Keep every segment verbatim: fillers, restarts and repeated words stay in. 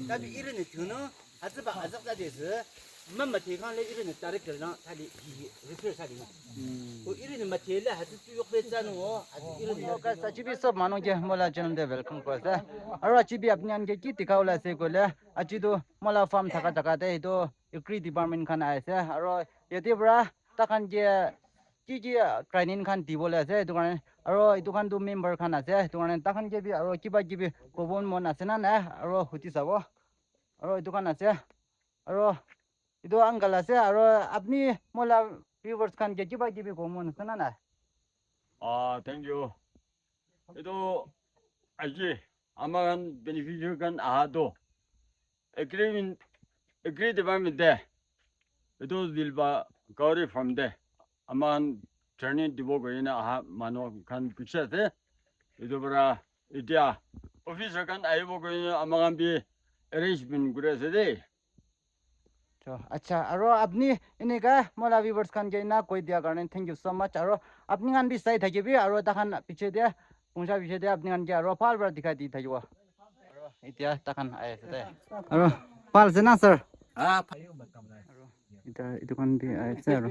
Tabi irini thunu, hatiba azak tadi se, mama te kan le irini tarik le na tadi refer tadi na. O irini mate le hati tu yok be tsanu o, hati irini. Ka sachi bi sob manu ke mola channel te welcome kore ase. Aro achi bi apni an ke ki dikha wala ase koile, achi tu mola farm thaka jaga te itu agri department khan aise. Aro yate para takhan ke ki ki training khan dibole ase, etu karne aro etu khan tu member khan ase, etu karne takhan ke bi aro kiba kibi kobo mon ase na nai aro huti sabo. Aro etu khan ase, aro etu uncle ase, aro apni mola viewers khan ke kiba kibi kobo mon ase na nai? Ah, thank you. Etu aji ama khan beneficiary khan aha to agreement, agree department te etu Dilba Gauri farm te ama khan training dibo koi kena aha manu khan bishi ase. Etu para etia officer khan ahibo koi kena ama khan bi arrangement kuri ase de. Cho, acha, aro apni enika mola viewers khan ke ena koi dia karne thank you so much. Aro apni khan bi sai thakibi, aro takhan piche de, pungsa piche de apni khan ke aro phal para dikhai di thakibo. Aro etia takhan ai ase de. Aro phal ase na, sir? Ah, aro etia etu khan bi ai ase aro.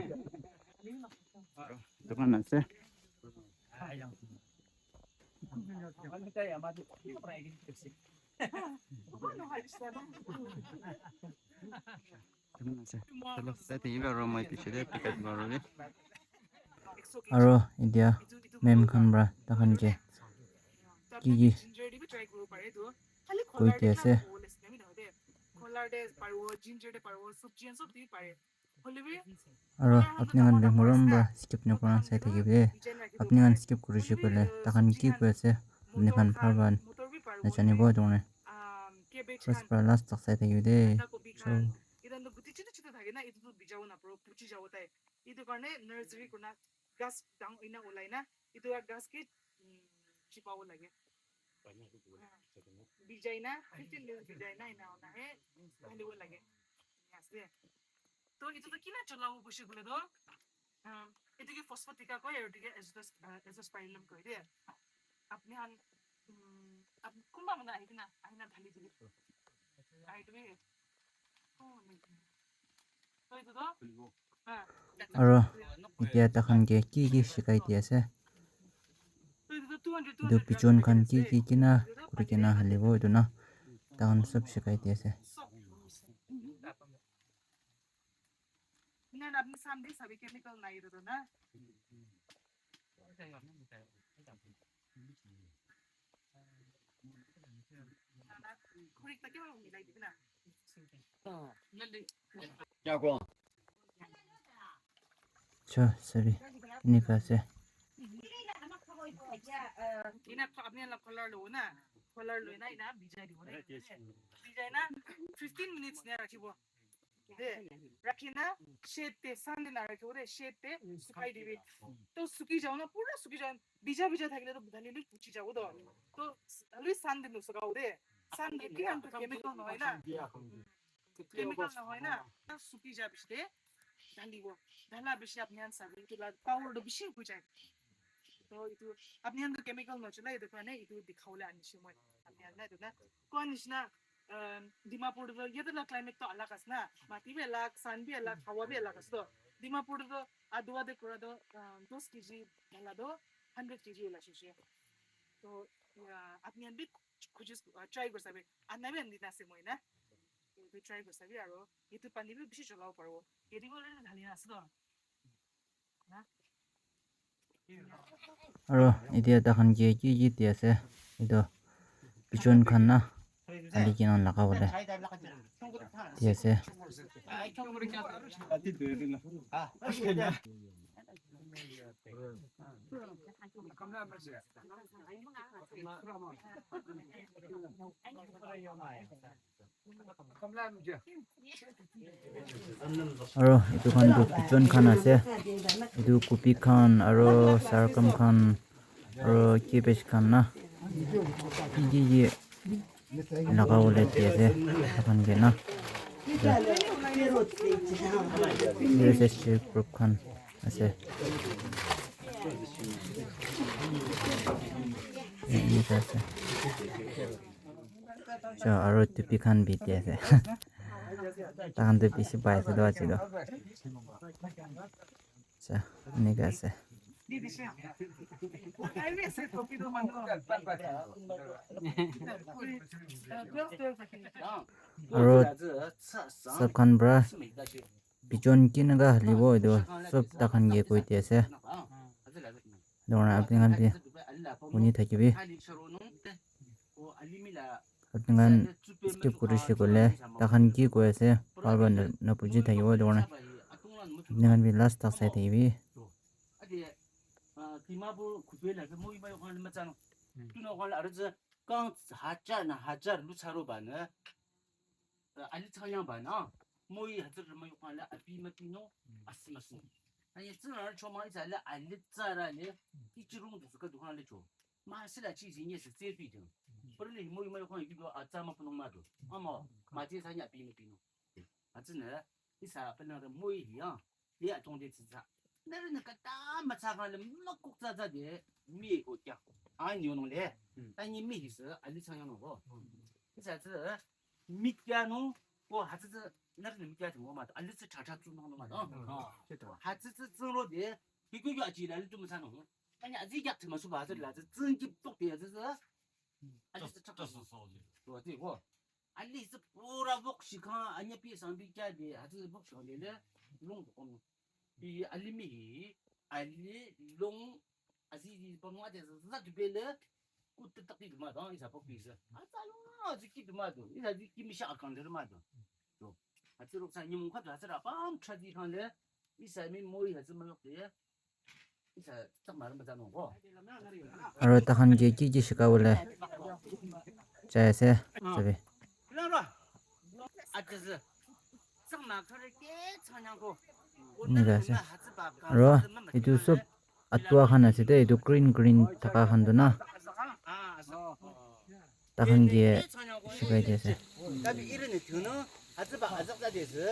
Aro etu khan ase. Aro etia ma'am khan para takhan ke ki ki koi di ase. Aro apni khan bi morom para skip nokura sai thakibi de. Apni khan skip kurishe koile takhan ki koi ase apni khan bhal para najanibo etu karne. First para last tak sai thakibi de. So, etu karne nursery kurna ghas dang ina ulai na etu ghas ke chipabo lage. Bijai na fifteen days bijai na ina hona he dhalibo lage. Ase. To etu to kina cholabo boshi kule to, um, etu ke phosphatic koi aru etu ke azospirillum koi de. Apni khan, um, ap-, kunba manu ahi kena, ahi na dhali dibi. Ahi dibi. Oh, nahi. To etu to, ah, aro etia takhan ke ki ki shikai di ase? To etu to two hundred, etu two hundred gram bijon khan ki ki kina kuri kena halibo etu na. Takhan sob shikai di ase. Ena apni samne sabi chemical nai etu na. Cha, sorry. Enika ase. Ena apni la color lo na. Color lo na ena bijai dibo na. Bijai na fifteen minutes ne rakhibo. De, rakhi na, shade te, sun te na rakhibo de, shade te sukai dibi. To suki jao na, pura suki jao. Bija bija thakile to dhali le puchi jabo to. To, dhali sun te no sukao de. Sun te ki to chemical nohoi na. Chemical nohoi na. To suki ja bishi de, dhalibo. Dhala bishi apni khan sabi, etu la power to bishi hoi jai. To etu, apni khan to chemical no cholai, etu karne etu dikhabole anishe moi. Apni khan na, etu na. Koa nishina, um, Dimapur to, yate la climate to alag ase na. Mati bi alag, sun bi alag, hawa bi alag ase to. Dimapur to, adua de kura to, um, dos K G dhala to, hundred K G ulai shishe. To, ya, apni khan bi khuji, uh, try kuri sabi. Anna bi ani dina ase moi na. Etu try kuri sabi aro, etu pani bi bishi cholabo paribo. Yate bi already dhali na ase to. Aro etia takhan ke ki ki di ase, etu bijon khan na, ali kena laga bole di ase. Aro etu khan tu bijon khan ase, etu kobi khan aro sargam khan aro cabbage khan na, ki ki ki laga bole di ase takhan ke na. U S S group khan ase. Enika ase. So, aro tupi khan bi di ase. Takhan tu bishi pai ase do aji do. Acha, enika ase. Aro sab khan pra bijon kinaka halibo etu sob takhan ke koi di ase. Etu karne apni khan bi huni thakibi. Apni khan skip kuri se koile takhan ki koi ase bhal para na, na buji thakibo etu karne apni khan bi last tak sai thakibi. Kang hajar na hajar lu charo ba na. Ali chang yang ba na. Moi hajar mai kwan la abi ma pino. Asi ma su. Ani tsara choma isa la ali tsara le. Ichi rung du ka du kan le cho. Ma si la chi zi ni se tse pi de. Por le moi mai kwan yi do a tsama pno ma do. Ama ma ti sa nya abi ma pino. A tsene isa pa na moi ya. Lia tong de tsa. Na na ka ta ma tsa kan le ma kuk tsa tsa de. Mi ko kya. A ni no le. Ta ni mi hi se ali chang yang no go. Isa tse. Mikya no, ko hatsi tsi, nari ni mikya tsi ngoma to, ali tsi cha cha tsu no ma to. Hatsi tsi tsi ro de, ki ku yu aji la li tu ma sa no. Ani aji yak tsi ma su ba tsi la tsi, tsi ki tok de tsi tsi. Ali tsi cha cha tsu. Ro tsi ko. Ali tsi pura bok shi kha, anya pi sang bi kya de, hatsi bok shi de le, long ko no. Hi ali mi hi, ali long, azi di pamwa de za tu bele, ku te tak di ma da, isa pok bi sa. A ta lo, azi ki ma do, isa di ki mi sha kan de ma do. To. Azi rok sa nyum kha da sa ra pam tra di kan le, isa mi moi ha zi ma yok de. Isa tak ma ma da no ko. Aro takhan ke ki ki shika bole. Chai ase, sabi. Ni da ase. Aro etu sob atua khan ase de, etu green green thaka khan tu na. Takhan ke shikai di ase. Tabi irini thuno, hatsi ba azak ta desu.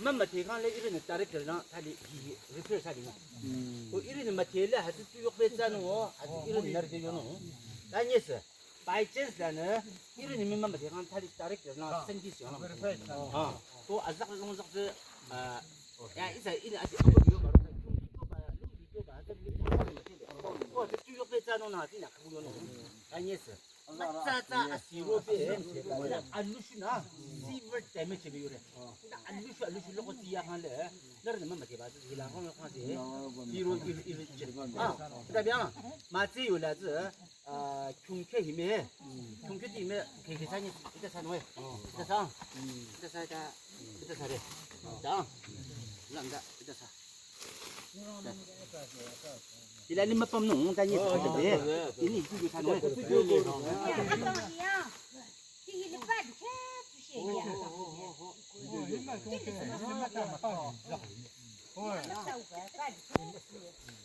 Mama te khan le irini tarik na, thali hi, hi, repair thali na. Ko irini ma te le hatsi tu yok be tsa no, hatsi irini nar de yo no. Ta nyes, by chance la ne, irini mi mama te khan thali tarik na, sen di si no. Ha, ko azak long zak de, ah, ya, isa ini ati abu yo ba, yung di yo ba, yung di yo ba, hatsi ko hatsi tu yok be tsa no na, ti na ku yo no. Ta nyes. Matsa tsa asiro pe, na alushu na, severe damage be yore. Na alushu, alushu loko tiya khan le, nar ne ma mate ba, hila khan khan se, hiro, hiro, hiro, ah, ta bia, matse yo la tse, ah, kyungke hime, kyungke ti hime, ke ke sa ni, ita sa no, ita sa, ita sa, ita, ita sa re, da, landa, ita sa. Ila ni mapam no, ta ni. Ini tu tu sanu.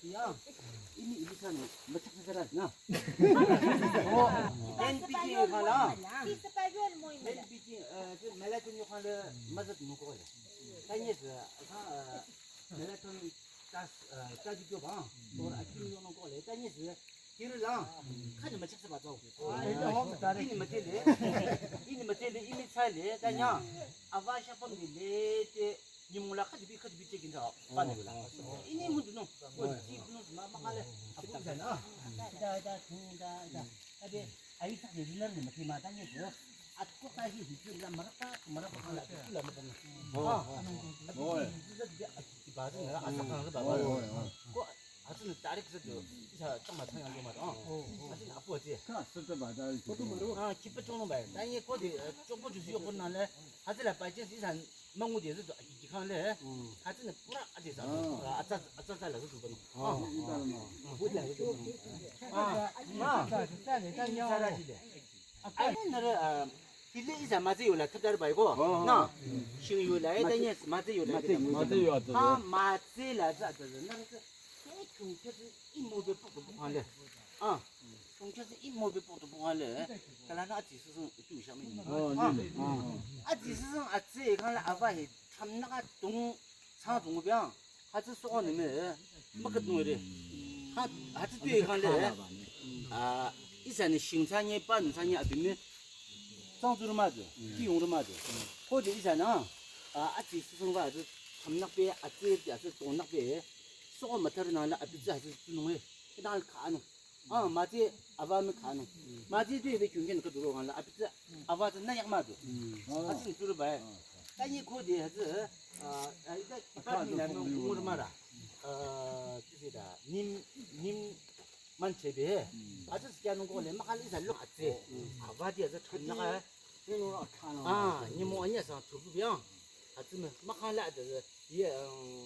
Ya, ini ini sanu. Macam sekarang na. N P G kala. N P G, eh, tu melatonin kala mazat nukole. Tanya se, ha, melatonin tas, eh, tadi tu ba, or akin yo no kole. Tanya se, kiri la, kani ma chaksa ba tau. Ini ma tele, ini ma tele, ini tsale, tanya, ava shapam ni le te, ni mula kadi bi, kadi bi chekin da, pa ni la. Ini mun no, ko ji no ma, ma kale, apu sa na. Da, da, da, da. Ade, ai sa ni la ni ma ti ma tanya se. Atko ta hi hi la marapa, marapa kala, la marapa. Oh, oh, oh. Ba sa na, asa kala ba. Ko Atsuna direct sa tu, isa tama thang yang ma ta. Atsuna apu ati. Ka sa ta ba da. Ah, kipa chong no ba. Ta ye ko de, chong ko ju si yo ko na le. Atsula by chance isa mangu de sa tu, ki khan le. Atsuna pura ati sa. Atsa, atsa sa la sa tu ba no. Ah, ah. Apu la sa tu. Ah, ah. Sa ra si de. Ai na re, ah, ile isa matse yo la thadar bai ko. Na. Shin yo la, ta ye matse yo la. Matse yo. Ha, matse la sa ta na. Te chung che zi i mo de pok to pok le. Ah. Chung che zi i mo de pok to pok le. Kala na ati su su tu sha mi. Oh, ah, ni le. Ah. Ati su su a tse kan la a ba he tham na ka tung sa tung bia. Ha tse so ni me. Ma ka tung re. Ha, ha tse tu kan le. Ah, isa ni shing sa ni pa ni sa ni a bi me. Sang zuru ma zu, ki yong ru ma zu. Ko de isa na, a, a chi su sung ba zu, kam nak pe, a chi de a zu tong nak pe, so ko ma tar na la, a bi za zu tu nong e, ke dal ka no. A, ma chi, a va me ka no. Ma chi de de kyun ken ka du ro la, a bi za, a va za na yak ma zu. A chi zuru ba e. Ta ni ko de ha zu, a, a, ita, ita ni na no ngur ma ra. A, tu se da, nim, nim, man che be. A zu kya no ko le, ma ka li sa lo a chi. A va de a zu than na ka. Ah, ni mo anya sa tu bu biang. A zi me, ma khan la de ye, um,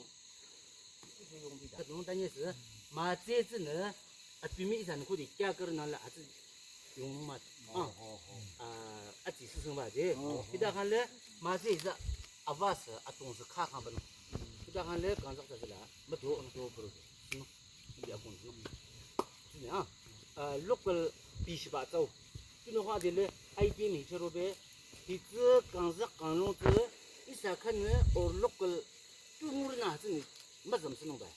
ka dong da ye si, ma zi zi ne, a pi mi sa ne ku di kya kar na la a zi yong ma. Ah, a zi si sung ba de. Ki da khan le, ma zi sa a va sa, a tong sa ka khan ba no. Ki da khan le, kan sa sa la, ma do, ma do, bro. Sino, di a kon, sino. Sino, ah, ah, local pi shi ba zau. Sino ka de le, ai pi mi che ro be, Hi tsu kangzak kanglong tsu isa khan ne or local tu ngur na tsu ni ma zam tsu nung bai.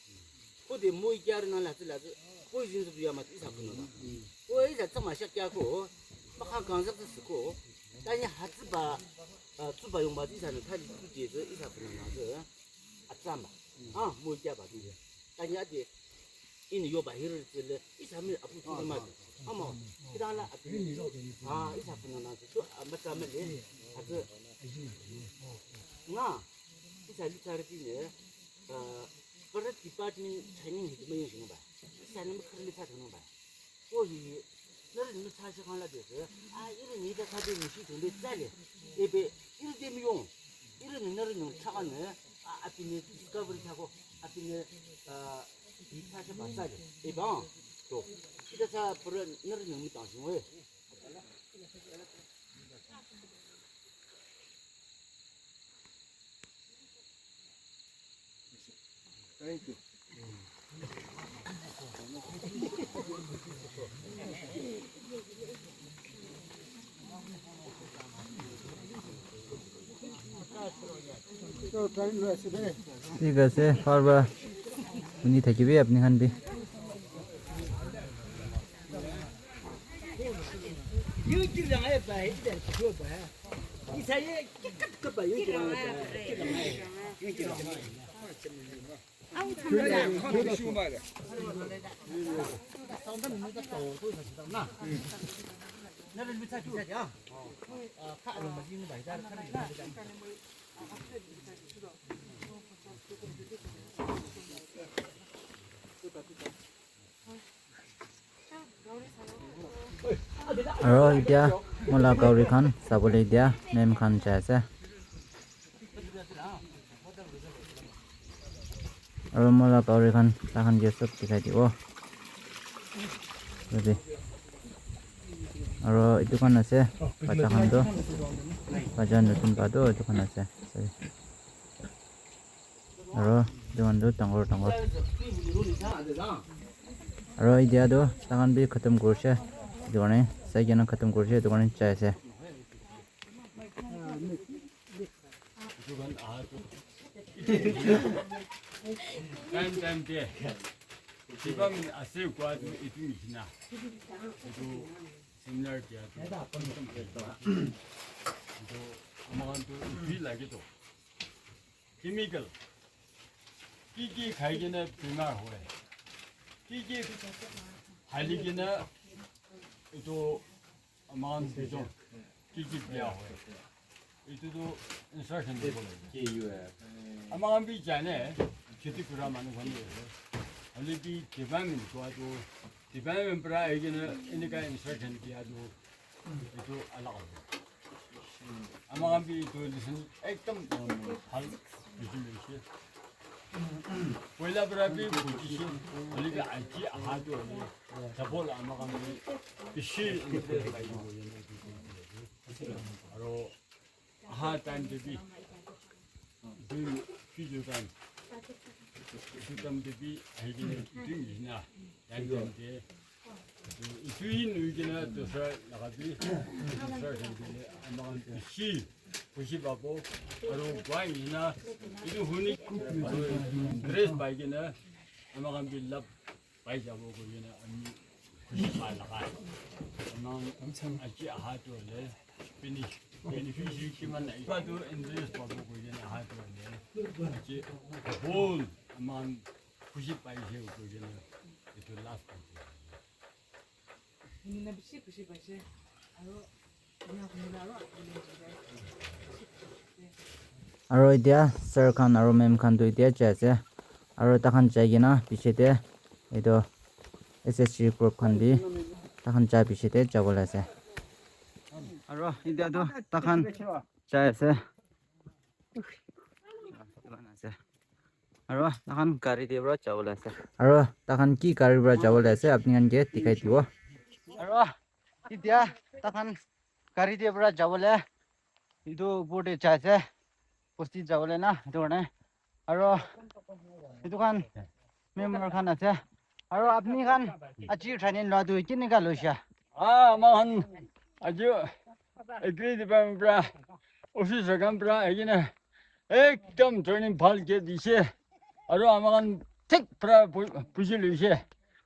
Ko de moi kyar na la tsu la tsu poison tsu ya ma tsu isa kun na. Ko isa tsa ma shak kya ko ma kha kangzak tsu ko. Ta ni ha tsu ba, ah, tsu ba yong ba tsu isa ne ta li tsu je tsu isa kun na tsu. A tsa ma. Ah, moi kya ba tsu. Ta ni a de Ini yo ba hiri tsi le, isa mi apu tsi ma. Ama, kita la apu. Ah, isa puna na tsi, ah, ma tsa ma le. Atu. Nga, isa li tsa ri ne, ah, para department training hi ma yung ba. Isa ni ma kar li tsa tsa ba. Ko hi, Nari nung cha cha khan la de se. A, iri ni da cha de ni shi thung de cha le. Ebe, iri de mi yong. Iri ni nari nung cha khan ne. A, a pi ne discovery cha ko. A pi ne, a, di cha cha ba cha le. Eba, to. Ida cha pura nari nung mi tang shi mo e. Thank you. Thik ase, bhal para huni thakibi apni khan bi. Aro etia moi la gauri khan sabole dia ma'am khan jai ase. Aro moi la gauri khan tai khan ke sob dikhai dibo. Aro etu khan ase bacha khan toh, bacha notun pa toh etu khan ase. Aro etu khan tu dangor dangor. Aro etia tu tai khan bi khatam kurishe. Etu karne sai kena khatam kurishe. Etu karne jai ase. Time time te. Kiba min ase kwa tu itu nishina. Itu seminar kia tu. Itu amakhan tu itu lage to. Chemical. Ki ki khai kena bimar hoy. Ki ki hali kena itu amakhan bijon. Ki ki biya hoy. Itu tu instruction dibo lage. Amakhan bi jane, kheti kura manu khan bi ase. Hoile bi department kua tu, department pra ahi kena enika instruction diya tu, itu alag ase. Amakhan bi itu lesson ekdam, um, bhal buji loise. Poila pra bi bujise, hoile bi aji aha tu hoile, double amakhan bi bishi improve pai. Aro aha time te bi, etu future time, etu time te bi ahi kena etu nishina time time te, etu, etu hi nui kena dusra laga bi, dusra time te amakhan bishi khushi pabo. Aro pai nishina etu huni, aro dress pai kena amakhan bi lab pai jabo koi kena ami khushi pa laga. Amakhan aji aha tu hoile, Finish. Beneficiary kiman na ipa tu interest pabo koi kena aha tu ane. Achi whole aman khushi paise koi kena itu last paise. Nina bishi khushi paise. Aro ya nina aro. Aro etia sir khan aro ma'am khan tu etia jai ase. Aro takhan jai kena piche te etu S S G group khan bi takhan jai piche te jabo le ase. Aro etia tu takhan jai ase. Aro takhan gari te para jabo le ase. Aro takhan ki gari para jabo le ase apni khan ke dikhai dibo. Aro etia takhan gari te para jabo le etu upor te jai ase. Bosti jabo le na etu karne. Aro etu khan member khan ase. Aro apni khan aji training loa tu kenika loisha? Ah, ama khan aji agri department pra, officer khan pra ahikena ekdam training bhal ke dise. Aro ama khan thik pra bu-, buji loise.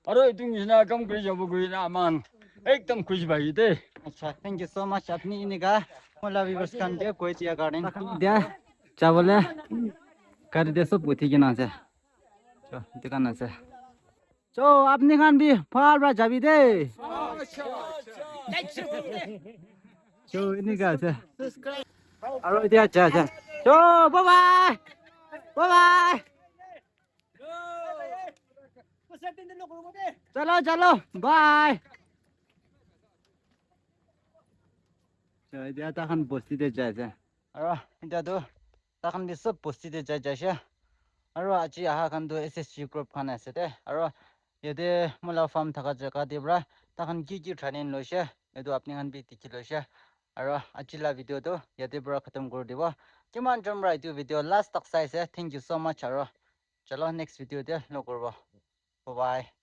Aro etu nishina kam kuri jabo kuri na ama khan ekdam khushi paise de. Acha, thank you so much. Apni enika mola viewers khan ke koi dia karne. Dia jabo le gari te sob uthi kena ase. So, etu khan ase. So, apni khan bi bhal pra jabi de. So, enika ase. Aro etia jai ase. So, bye bye. Bye bye. Chalo, chalo. Bye. So, etia takhan bosti te jai ase. Aro etia tu takhan bi sob bosti te jai jai ase. Aro aji aha khan tu S S G group khan ase de. Aro yate mola farm thaka jaga te pra takhan ki ki training loise, etu apni khan bi dikhi loise. Aro aji la video tu yate pra khatam kuri dibo. Kiman jon pra etu video last tak sai ase. Thank you so much. Aro chalo next video te log kuribo. Bye bye.